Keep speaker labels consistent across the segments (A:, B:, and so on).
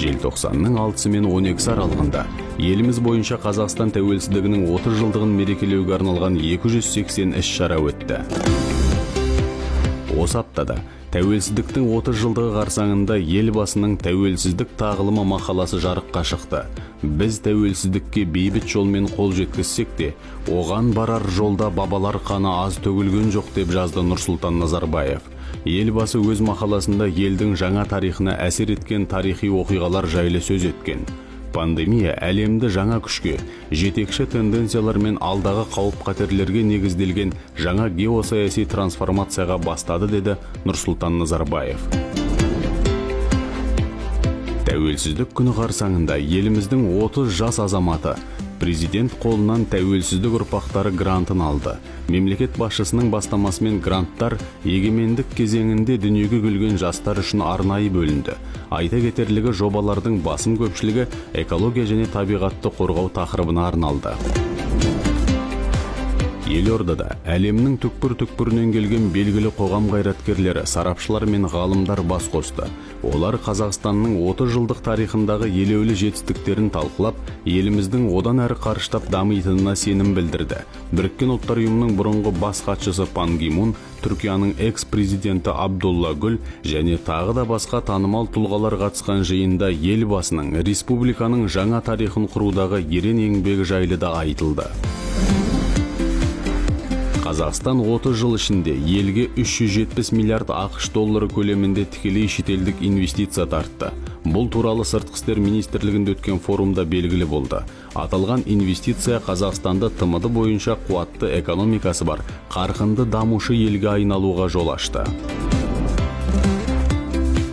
A: Желтоқсанның 6-сы мен 12-сі аралығында еліміз бойынша Қазақстан тәуелсіздігінің 30 жылдығын мерекелеуге арналған 280 іс-шара өтті. Осы аптада тәуелсіздіктің 30 жылдығы қарсаңында Елбасының «Тәуелсіздік тағылымы» мақаласы жарыққа шықты. Біз тәуелсіздікке бейбіт жолмен қол жеткізсек те, оған барар жолда бабалар қаны аз төгілген жоқ, деп жазды Нұрсұлтан Назарбаев. Елбасы өз мақаласында елдің жаңа тарихына әсер еткен тарихи оқиғалар жайлы сөз еткен. Пандемия әлемді жаңа күшке, жетекші тенденциялар мен алдағы қауіп-қатерлерге негізделген жаңа геосаяси трансформацияға бастады, деді Нұрсұлтан Назарбаев. Тәуелсіздік күні қарсаңында еліміздің 30 жас азаматы президент қолынан «Тәуелсіздік ұрпақтары» грантын алды. Мемлекет басшысының бастамасымен гранттар егемендік кезеңінде дүниеге келген жастар үшін арнайы бөлінді. Айта кетерлігі, жобалардың басым көпшілігі экология және табиғатты қорғау тақырыбына арналды. Елордада әлемнің түкпір-түкпірінен келген белгілі қоғам қайраткерлері, сарапшылар мен ғалымдар бас қосты. Олар Қазақстанның 30 жылдық тарихындағы елеулі жетістіктерін талқылап, еліміздің одан әрі қарыштап дамитынына сенім білдірді. Біріккен Ұлттар Ұйымының бұрынғы бас хатшысы Пан Ги Мун, Түркияның экс-президенті Абдулла Гүл және тағы да басқа танымал тұлғалар қатысқан жиында Елбасының республиканың жаңа тарихын құрудағы ерен еңбегі жайлы да айтылды. Қазақстан 30 жыл ішінде елге 370 миллиард АҚШ доллары көлемінде тікелей шетелдік инвестиция тартты. Бұл туралы Сыртқы істер министрлігінде өткен форумда белгілі болды. Аталған инвестиция Қазақстанды ТМД бойынша қуатты экономикасы бар қарқынды дамушы елге айналуға жол ашты.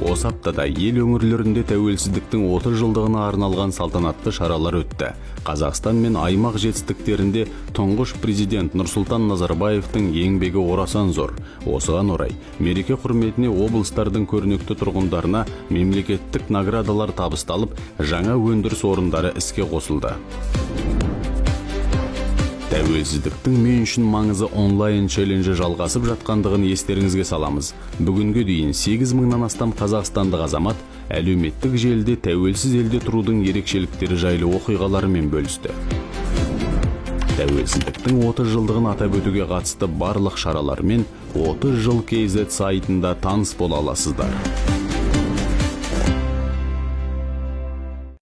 A: Осы аптада ел өңірлерінде тәуелсіздіктің 30 жылдығына арналған салтанатты шаралар өтті. Қазақстан мен аймақ жетістіктерінде тұңғыш президент Нұрсұлтан Назарбаевтың еңбегі орасан зор. Осыған орай мереке құрметіне облыстардың көрнекті тұрғындарына мемлекеттік наградалар табысталып, жаңа өндіріс орындары іске қосылды. «Тәуелсіздіктің мен үшін маңызы» онлайн челленджі жалғасып жатқандығын естеріңізге саламыз. Бүгінге дейін 8 мыңнан астам қазақстандық азамат әлеуметтік желіде тәуелсіз елде тұрудың ерекшеліктері жайлы оқиғаларымен бөлісті. Тәуелсіздіктің 30 жылдығын атап өтуге қатысты барлық шаралармен 30 жыл KZ сайтында таныс бола аласыздар.